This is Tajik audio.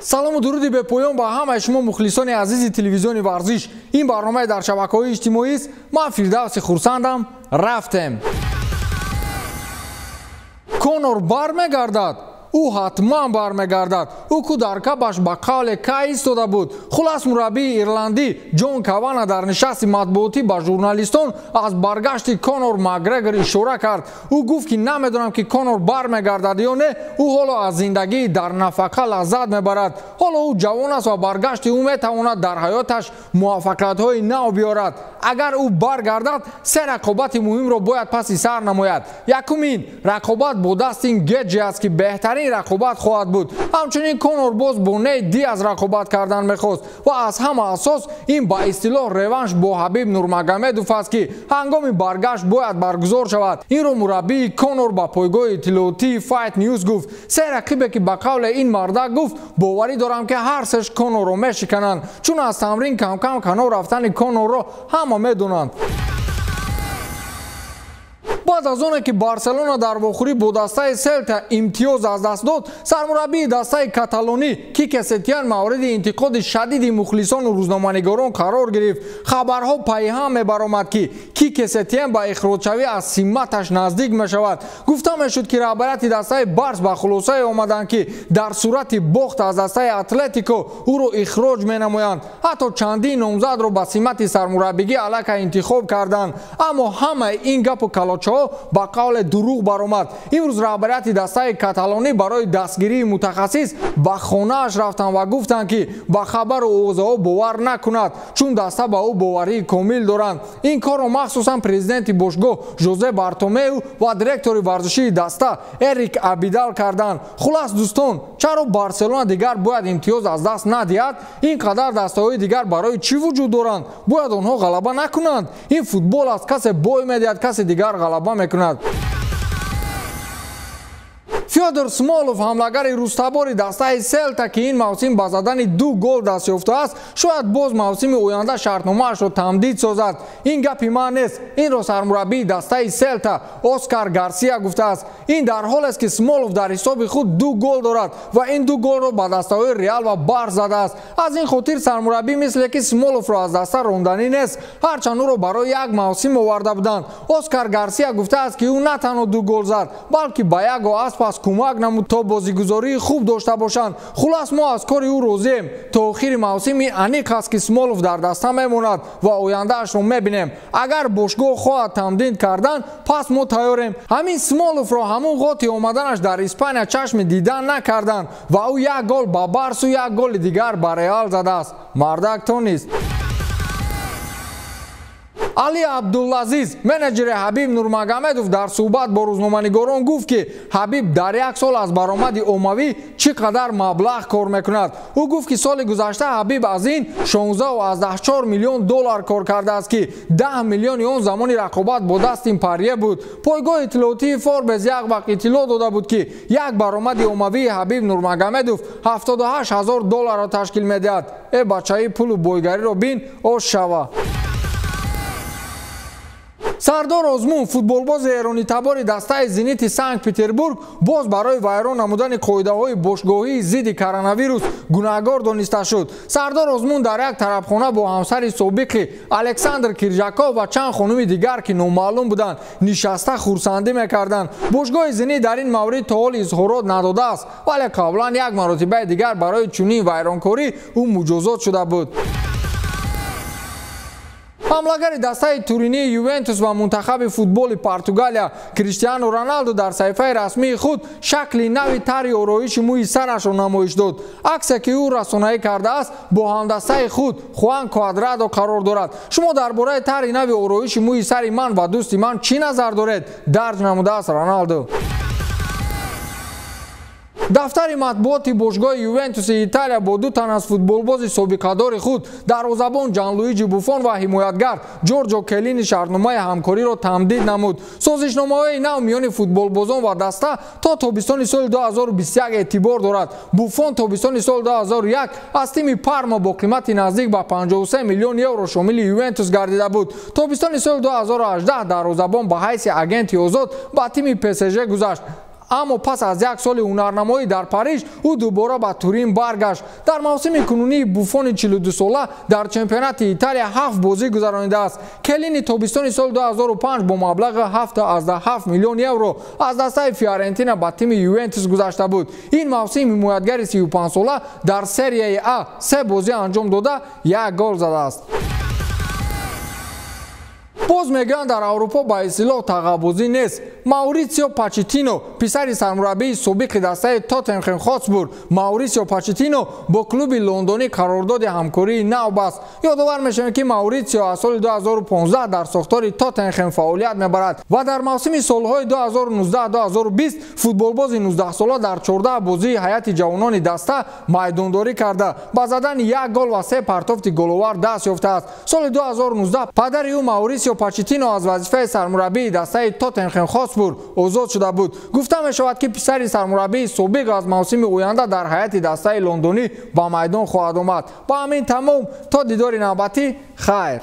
Салому дуруди бепоён ба ҳамаи шумо мухлисони азизи телевизиони варзиш. Ин барномаи дар шабакаҳои иҷтимоист. Ман Фирдавси Хурсандам. Рафтем. Конор бармегардад. Ӯ ҳатман бармегардад. Ӯ ку дар кабаш ба қавле кай истода буд. Хулас, мураббии ирландӣ Ҷон Кавана дар нишасти матбуотӣ ба журналистон аз баргашти Конор Макгрегор ишора кард. Ӯ гуфт, ки намедонам, ки Конор бармегардад ё не. Ӯ ҳоло аз зиндагии дар нафақа лаззат мебарад. Ҳоло ӯ ҷавон аст ва баргашти ӯ метавонад дар ҳаёташ муваффақиятҳои нав биёрад. Агар ӯ баргардад, се рақобати муҳимро бояд паси сар намояд. Якумин рақобат бо Дастин Геҷи аст, ки беҳтарин рақобат хоҳад буд. Ҳамчунин Конор боз бо Нейт Диаз рақобат кардан мехост ва аз ҳама асос ин ба истилоҳ реванш бо Ҳабиб Нурмагомедов аст, ки ҳангоми баргашт бояд баргузор шавад. Инро мураббии Конор ба пойгоҳи иттилоотии Fight News гуфт. Се рақибе, ки ба қавле ин мардак гуфт, боварӣ дорам, ки ҳар сеш Конорро мешикананд, чун аз тамрин камкам канор рафтани Конорро ҳама медонанд. Баъд аз оне ки Барселона дар вохӯрӣ бо дастаи Селта имтиёз аз даст дод, сармураббии дастаи каталонӣ Кике Сетиян мавриди интиқоди шадиди мухлисону рӯзноманигорон қарор гирифт. Хабарҳо пайҳам мебаромад, ки Кике Сетиян ба ихроҷшавӣ аз симматаш наздик мешавад. Гуфта мешуд, ки раҳбарияти дастаи Барс ба хулосае омаданд, ки дар сурати бохт аз дастаи Атлетико ӯро ихроҷ менамоянд. Ҳатто чандин номзадро ба симмати сармураббигӣ аллакай интихоб карданд, аммо ҳамаи ин гапу калочаҳо ба қавле дурӯғ баромад. Имрӯз раҳбарияти дастаи каталонӣ барои дастгирии мутахассис ба хонааш рафтанд ва гуфтанд, ки ба хабару овозаҳо бовар накунад, чун даста ба ӯ боварии комил доранд. Ин корро махсусан президенти бошгоҳ Жозе Бартомеу ва директори варзишии даста Эрик Абидал карданд. Хулас, дӯстон, чаро Барселона дигар бояд имтиёз аз даст надиҳад? Ин қадар дастаҳои дигар барои чӣ вуҷуд доранд? Бояд онҳо ғалаба накунанд. Ин футбол аст, касе бой медиҳад, касе дигар ғалаба мекунад. Фёдор Смолов, ҳамлагари рустабори дастаи Селта, ки ин мавсим ба задани 2 гол даст ёфтааст, шояд боз мавсими оянда шартномаашро тамдид созад. Ин гапи ман нест, инро сармураббии дастаи Селта Оскар Гарсия гуфтааст. Ин дар ҳолест, ки Смолов дар ҳисоби худ 2 гол дорад ва ин 2 голро ба дастаҳои Реал ва Барс задааст. Аз ин хотир сармураббӣ мисле ки Смоловро аз даста ронданӣ нест, ҳарчанд ӯро барои як мавсим оварда буданд. Оскар Гарсия гуфтааст, ки ӯ на танҳо 2 гол зад, балки ба як аспас кӯмак намуд, то бозигузории хуб дошта бошанд. Хулас, мо аз кори ӯ розием. То охири мавсими аниқ аст, ки Смолов дар даста мемонад ва ояндаашро мебинем. Агар бошгоҳ хоҳад тамдид кардан, пас мо тайёрем. Ҳамин Смоловро ҳамун ғоти омаданаш дар Испания чашми дидан накарданд ва ӯ 1 гол ба Барсу 1 голи дигар ба Реал задааст. Мардак то нест. Али Абдулазиз, менеҷери Ҳабиб Нурмагомедов, дар суҳбат бо рӯзноманигорон гуфт, ки Ҳабиб дар як сол аз баромади оммавӣ чӣ қадар маблағ кор мекунад. Ӯ гуфт, ки соли гузашта Ҳабиб аз ин 16,4 миллион доллар кор кардааст, ки 10 миллиони он замони рақобат бо Дастин Парье буд. Пойгоҳи иттилоотии Форбес як вақт иттилоъ дода буд, ки як баромади оммавии Ҳабиб Нурмагомедов 78 ҳазор долларро ташкил медиҳад. Э бачаи, пулу бойгариро бин, ош шава. Сардор Озмун, футболбози эронитабори дастаи Зенити Санкт Петербург, боз барои вайрон намудани қоидаҳои бошгоҳии зидди коронавирус гунаҳгор дониста шуд. Сардор Озмун дар як тарабхона бо ҳамсари собиқи Александр Киржаков ва чанд хонуми дигар, ки номаълум буданд, нишаста хурсандӣ мекарданд. Бошгоҳи Зенит дар ин маврид то ҳол изҳорот надодааст, вале қаблан як маротибаи дигар барои чунин вайронкорӣ ӯ муҷозот шуда буд. Ҳамлагари дастаи туринии Ювентус ва мунтахаби футболи Португалия Криштиану Роналду дар саҳифаи расмии худ шакли нави тарҳи ороиши мӯи сарашро намоиш дод. Аксе, ки ӯ расонаӣ кардааст, бо ҳамдастаи худ Хуан Квадрадо қарор дорад. Шумо дар бораи тарҳи нави ороиши мӯи сари ман ва дӯсти ман чӣ назар доред? Дарҷ намудааст Роналду. Дафтари матбуоти бошгоҳи Ювентуси Италия бо 2 тан аз футболбози собиқадори худ, дарвозабон Ҷанлуиҷи Буфон ва ҳимоятгар Ҷорҷо Келлини, шартномаи ҳамкориро тамдид намуд. Созишномаҳои нав миёни футболбозон ва даста то тобистони соли 2021 эътибор дорад. Буфон тобистони соли 2001 аз тими Парма бо қимати наздик ба 53 миллион евро шомили Ювентус гардида буд. Тобистони соли 2018 дарвозабон ба ҳайси агенти озод ба тими ПСЖ гузашт. Аммо пас аз як соли ҳунарнамоӣ дар Париж ӯ дубора ба Турин баргашт. Дар мавсими кунунии Буфони 42сола дар чемпионати Италия 7 бозӣ гузаронидааст. Келлини тобистони соли 2005 бо маблағи 7,7 миллион евро аз дастаи Фиорентина ба тими Ювентус гузашта буд. Ин мавсим ҳимоятгари 35сола дар Серияи А 3 бозӣ анҷом дода, 1 гол задааст. Боз мегӯянд, дар Аврупо ба истилоҳ тағабозӣ нест. Мауритсио Почеттино, писари сармураббии собиқи дастаи Тоттенхем Хотспур Маурисио Почеттино, бо клуби лондонӣ қарордоди ҳамкории нав баст. Ёдовар мешавем, ки Мауритсио аз соли 2015 дар сохтори Тоттенхем фаъолият мебарад ва дар мавсими солҳои 2019-2020 футболбози 19сола дар 14 бозии ҳайати ҷавонони даста майдондорӣ карда, ба задани 1 гол ва 3 партофти головар даст ёфтааст. Соли 2019 падари ӯ Маурисио Почеттино аз вазифаи сармураббии дастаи Тоттенхем Хотспур озод шуда буд. Гуфта мешавад, ки писари сармураббии собиқ аз мавсими оянда дар ҳайати дастаи лондонӣ ба майдон хоҳад омад. Ба ҳамин тамом, то дидори навбатӣ, хайр.